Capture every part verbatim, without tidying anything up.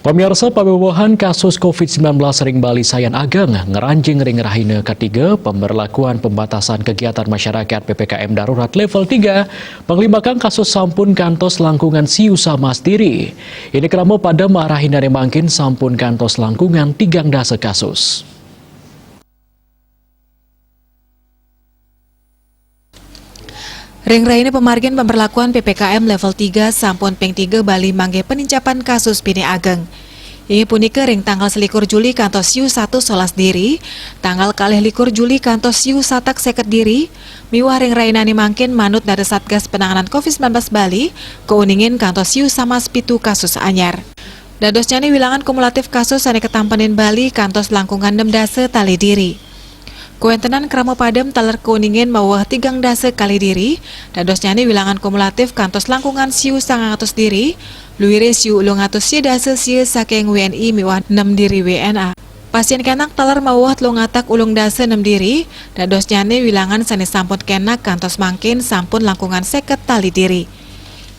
Pemirsa, pabebuhan kasus covid sembilan belas ring Bali sayan ageng, ngranjing ring rahina katiga pemberlakuan pembatasan kegiatan masyarakat P P K M darurat level tiga, panglimbakang kasus sampun kantos langkungan siu samas diri. Indik krama padem rahinane mangkin sampun kantos langkungan tigang dasa kasus. Ring rahina pamargin pemberlakuan P P K M level tiga sampun ping tiga Bali manggihin penincapan kasus pinih ageng. Inggih punika ring tanggal selikur Juli kantos siu satus solas diri, tanggal kalih likur Juli kantos siu satak seket diri, miwah ring rahinane mangkin manut data Satgas Penanganan covid sembilan belas Bali, kauningin kantos siu samas pitu kasus anyar. Dadosnyane wilangan kumulatif kasus sane katampenin Bali kantos langkungan nem dasa tali diri. Kawentenan krama padem taler kauningin maweweh tigang dasa kalih diri, dadosnyane wilangan kumulatif kantos langkungan siu sangang atus diri, luire siu ulung atus sia dasa sia saking W N I miwah nem diri W N A. Pasien kenak taler maweweh telung atak ulung dasa nem diri, dadosnyane wilangan sane sampun kenak kantos mangkin sampun langkungan seket tali diri.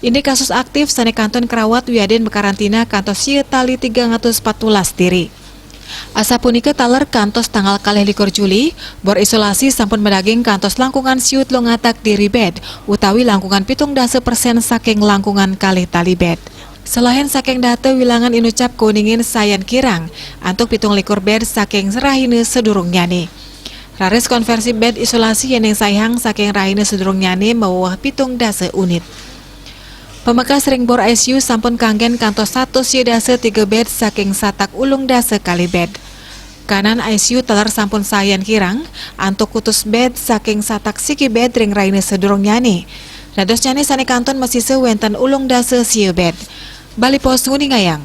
Indik kasus aktif sane kantun krawat wiadin makarantina kantos sia tali tigang atus patbelas diri. Asapunika taler kantos tanggal kalih likur Juli, bor isolasi sampun madaging kantos langkungan siu telung atak diri bed, utawi langkungan pitung dasa persen saking langkungan kalih tali bed. Selahin saking data wilangan inucap kauningin sayan kirang, antuk pitung likur bed saking rahina sadurungnyane. Raris konversi bed isolasi yening saihang saking rahina sadurungnyane maweweh pitung dasa unit. Pamekas ring bor I C U sampun kanggen kantos satus sia dasa tiga bed saking satak ulung dasa kalih bed. Kanan I C U taler sampun sayan kirang, antuk kutus bed saking satak siki bed ring rahina sadurungnyane. Dadosnyane sane kantun masisa wenten ulung dasa sia bed. Bali Post nguningayang,